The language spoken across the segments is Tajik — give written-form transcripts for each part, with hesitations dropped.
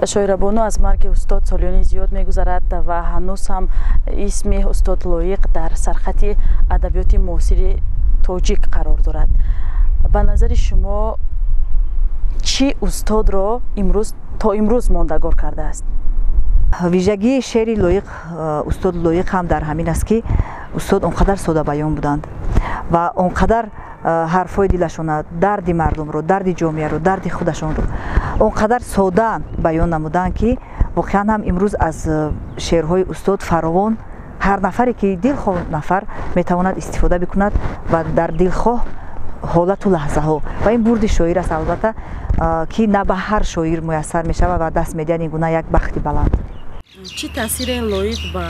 Шоирабону, аз марги устод солиёни зиёд мегузарад ва ҳанӯз ҳам исми устод Лоиқ дар сархати адабиёти муосири тоҷик қарор дорад. Ба назари шумо, чӣ устодро имрӯз то имрӯз мондагор кардааст? Вижагии шеъри Лоиқ, устод Лоиқ ҳам дар ҳамин аст, ки устод он қадар содабаён буданд ва он қадар ҳарфҳои дилашона, дарди мардумро, дарди ҷомеаро, дарди худашонро он қадар сода баён намуданд, ки воқеан ҳам имрӯз аз шеърҳои устод фаровон ҳар нафаре ки дилхоҳ нафар метавонад истифода бикунад ва дар дилхоҳ ҳолату лаҳзаҳо. Ва ин бурди шоир аст, албатта, ки на ба ҳар шоир муяссар мешавад ва даст медиҳад ин гуна як бахти баланд. Чӣ таъсире Лоиқ ба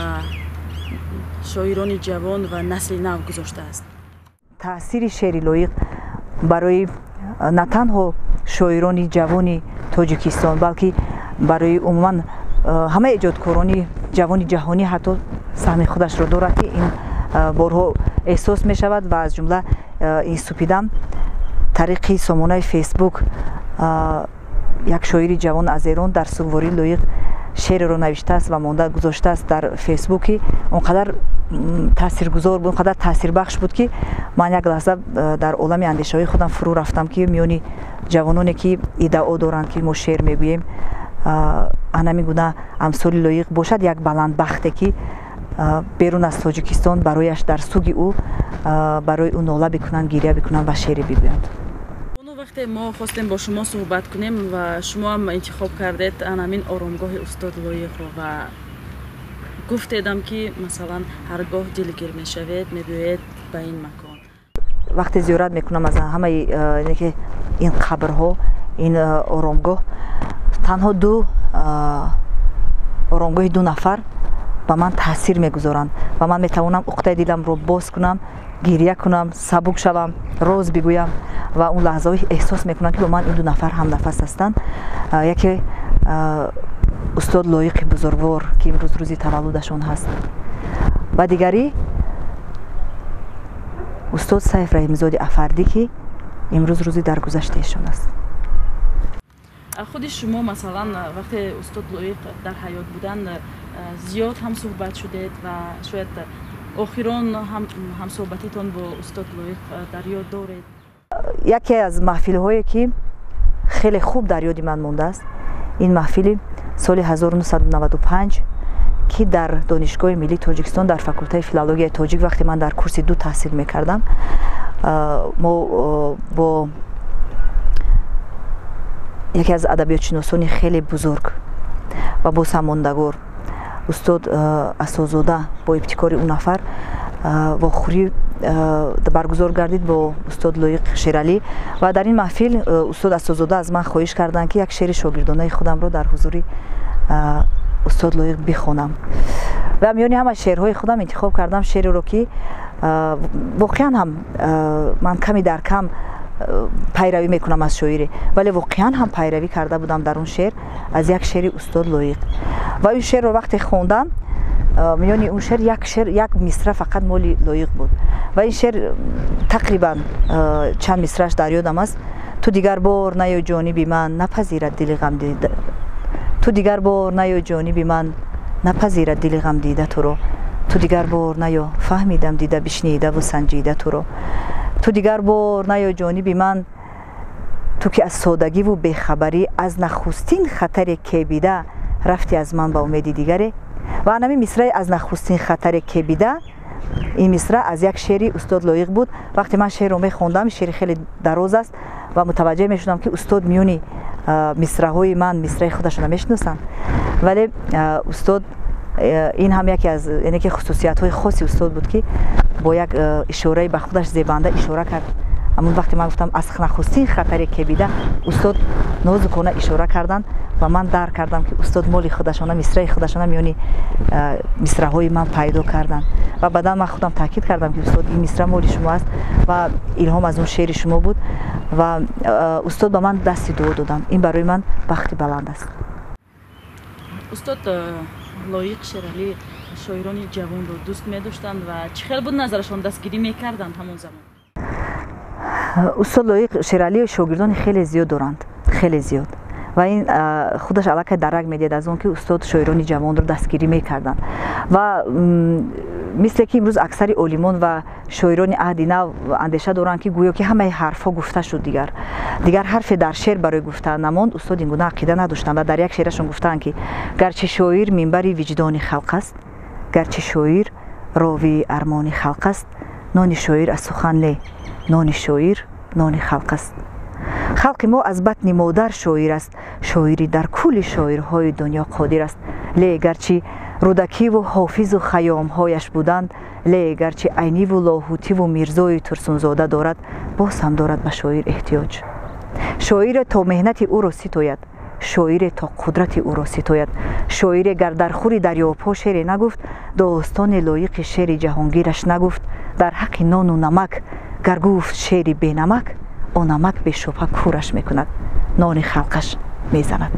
шоирони ҷавон ва насли нав гузоштааст? Таъсири шеъри Лоиқ барои на танҳо шоирони ҷавони Тоҷикистон, балки барои умуман ҳамаи эҷодкорони ҷавони ҷаҳонӣ ҳатто саҳми худашро дорад, ки ин борҳо эҳсос мешавад. Ва аз ҷумла ин супидам тариқи сомонаи Фейсбук як шоири ҷавон аз Эрон дар сугвории Лоиқ шеъреро навиштааст ва монда гузоштааст дар Фейсбуки. Он қадар таъсиргузор буд, он қадар таъсирбахш буд, ки ман як лаҳза дар олами андешаҳои худам фурӯ рафтам, ки миёни ҷавононе, ки иддао доранд, ки мо шеър мегӯем, анамин гуна амсоли Лоиқ бошад, як баландбахте, ки берун аз Тоҷикистон барояш дар суги ӯ, барои ӯ нола бикунанд, гиря бикунанд ва шеъре бигӯянд. Вақте мо хостем бо шумо суҳбат кунем ва шумо ҳам интихоб кардед анамин оромгоҳи устод Лоиқро ва гуфтедам, ки масалан ҳар гоҳ дилгир мешавед, мебиёед ба ин макон. Вақте зиёрат мекунам аз ҳамаи ки ин қабрҳо, ин оромгоҳ, танҳо ду оромгоҳи ду нафар ба ман таъсир мегузоранд ва ман метавонам уқдаи диламро боз кунам, гиря кунам, сабук шавам, роз бигӯям ва он лаҳзаҳо эҳсос мекунам, ки бо ман ин ду нафар ҳамнафас ҳастанд. Яке устод Лоиқи бузургвор, ки имрӯз рӯзи таваллудашон ҳаст, ва дигарӣ устод Сайф Раҳимзоди Афардӣ, ки имрӯз рӯзи даргузашти эшон аст. Худи шумо, масалан, вақте устод Лоиқ дар ҳаёт буданд, зиёд ҳам суҳбат шудед ва шояд охирон ҳамсуҳбатитон бо устод Лоиқ дар ёд доред? Яке аз маҳфилҳое, ки хеле хуб дар ёди ман мондааст, ин маҳфили соли 1995, ки дар Донишгоҳи миллии Тоҷикистон, дар факултаи филологияи тоҷик, вақте ман дар курси ду таҳсил мекардам, мо бо яке аз адабиётшиносони хеле бузург ва боз ҳам мондагор, устод Асозода, бо ибтикори ӯ нафар вохӯрӣ баргузор гардид бо устод Лоиқ Шералӣ. Ва дар ин маҳфил устод Асозода аз ман хоҳиш карданд, ки як шеъри шогирдонаи худамро дар ҳузури устод Лоиқ бихонам. Ва миёни ҳама шеърҳои худам интихоб кардам шеъреро, ки воқеан ҳам ман ками дар кам пайравӣ мекунам аз шоире, вале воқеан ҳам пайравӣ карда будам дар он шеър аз як шеъри устод Лоиқ. Ва ин шеърро вақте хондам, миёни он шеър як шеър, як мисра фақат моли Лоиқ буд. Ва ин шеър тақрибан чанд мисрааш дар ёдам аст: «Ту дигар бор наё ҷониби ман, напазирад дили ғамдида. Ту дигар бор наё ҷониби ман, напазирад дили ғамдида туро. Ту дигар бор наё, фаҳмидам, дида, бишнидаву санҷида туро. Ту дигар бор наё ҷониби ман, ту ки аз содагиву бехабарӣ аз нахустин хатаре кебида рафти аз ман ба умеди дигаре». Ва анами мисраи «аз нахустин хатаре кебида», ин мисра аз як шеъри устод Лоиқ буд. Вақте ман шеърро мехондам, шеъри хеле дароз аст, ва мутаваҷҷеҳ мешудам, ки устод миёни мисраҳои ман мисраи худашонро мешиносанд. Вале устод, ин ҳам яке аз яке хусусиятҳои хоси устод буд, ки бо як ишораи ба худаш зебанда ишора кард. Ҳамон вақте ман гуфтам «аз нахустин хатаре кебида», устод нозукона ишора карданд ва ман дарк кардам, ки устод моли худашона, мисраи худашона миёни мисраҳои ман пайдо карданд. Ва баъдан ман худам таъкид кардам, ки устод, ин мисра моли шумо аст ва илҳом аз он шеъри шумо буд. Ва устод ба ман дасти дуо доданд. Ин барои ман бахти баланд аст. Устод Лоиқ Шералӣ шоирони ҷавонро дӯст медоштанд ва чӣ хел буд назарашон, дастгирӣ мекарданд ҳамон замон? Устод Лоиқ Шералӣ шогирдони хеле зиёд доранд, хеле зиёд. Ва ин худаш аллакай дарак медиҳад аз он, ки устод шоирони ҷавонро дастгирӣ мекарданд. Ва мисле ки имрӯз аксари олимон ва шоирони аҳди нав андеша доранд, ки гӯё ки ҳамаи ҳарфҳо гуфта шуд, дигар ҳарфе дар шеър барои гуфта намонд, устод ин гуна ақида надоштанд ва дар як шеърашон гуфтаанд, ки гарчи шоир минбари виҷдони халқ аст, гарчи шоир ровии армони халқ аст, нони шоир аз сухан не, нони шоир нони халқ аст. Халқи мо аз батни модар шоир аст, шоири дар кулли шоирҳои дунё қодир аст. Ле гарчи Рӯдакиву Ҳофизу Хайёмҳояш буданд, ле гарчи Айниву Лоҳутиву Мирзои Турсунзода дорад, боз ҳам дорад ба шоир эҳтиёҷ. Шоире то меҳнати ӯро ситояд, шоире то қудрати ӯро ситояд. Шоире гар дар хури дарёбҳо шеъре нагуфт, достони лоиқи шеъри ҷаҳонгираш нагуфт, дар ҳаққи нону намак гар гуфт шеъри бенамак, он намак бешубҳа кӯраш мекунад, нони халқаш мезанад.